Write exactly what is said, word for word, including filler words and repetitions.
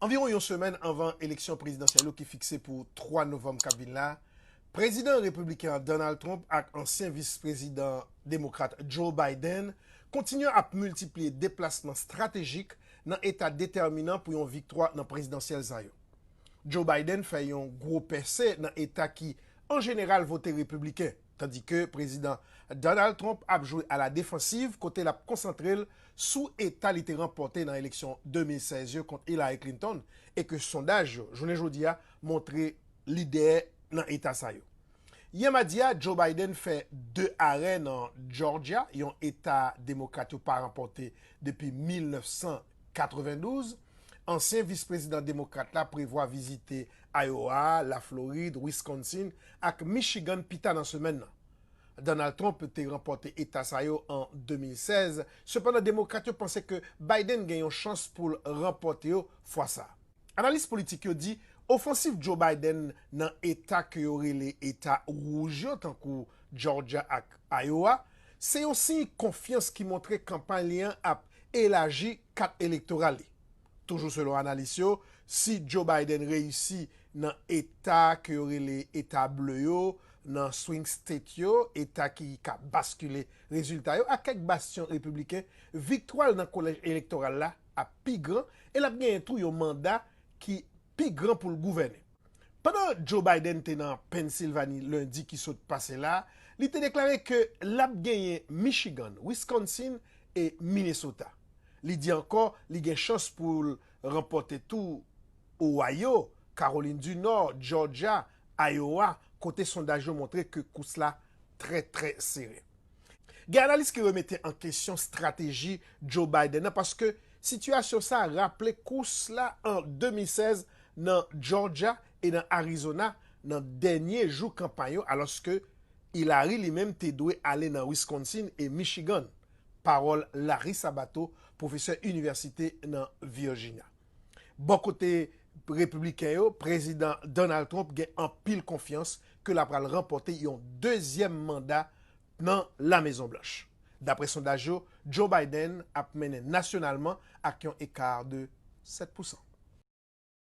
Anviwon yon semèn anvan eleksyon prezidansyèl yo ki fikse pou twa novanm k ap vin la, prezidan repibliken an Donald Trump ak ansyen vis prezidan demokrat Joe Biden kontinye ap miltipliye deplasman estratejik nan eta detèminan pou yon viktwa nan prezidansyèl sa yo. Joe Biden fè yon gwo pèse nan eta ki, an jeneral, vote repibliken, tandike prezidan Donald Trump ap jwe a la defansiv kote l ap konsantre l sou eta li te ranpòte nan eleksyon de mil sèz yo kont Hillary Clinton e ke sondaj yo, jounen jodi a, montre lidè nan eta sa yo. Yè madi a, Joe Biden fè de arè nan Georgia, yon eta demokrat yo pa ranpòte depi mil nèf san katrevendouz. Ansyen vis prezidan demokrat la prevwa vizite Iowa, Laflorid, Wisconsin ak Michigan pita nan semèn nan. Donald Trump te ranpòte eta sa yo an de mil sèz, sepandan demokrat yo panse ke Biden gen yon chans pou l ranpòte yo fwa sa. Analis politik yo di ofansiv Joe Biden nan eta ke yo rele eta wouj yo, tankou Georgia ak Iowa, se yon siy konfyans ki montre kanpay li an ap elaji kat elektoral li. Toujou selon analis yo, si Joe Biden reyisi nan eta ke yo rele eta ble yo, nan swing state yo, eta ki ka baskile rezilta yo, ak kèk bastyon repibliken, viktwa l nan kolèj elektoral la ap pi gran e l ap genyen tou yon manda ki pi gran pou l gouvène. Pandan Joe Biden te nan Pennsilvani lendi ki sot pase la, li te deklare ke l ap genyen Michigan, Wisconsin e Minnesota. Li di ankò li gen chans pou l ranpòte tou Ohio, Kawolin di Nò, Georgia, Iowa, kote sondaj yo montre ke kous la trè, trè sere. Gen analis ki remete an kesyon estrateji Joe Biden nan paske sitiyasyon sa a raple kous la an de mil sèz nan Georgia e nan Arizona nan dènye jou kanpay yo, alòske Hillary li menm te dwe ale nan Wisconsin e Michigan. Pawòl Larry Sabato, pwofesè inivèsite nan Virginia. Bò kote repibliken yo, prezidan Donald Trump gen anpil konfyans ke l ap pral ranpòte yon dezyèm manda nan La Mezon Blanch. Dapre sondaj yo, Joe Biden ap mennen nasyonalman ak yon eka de sèt pousan.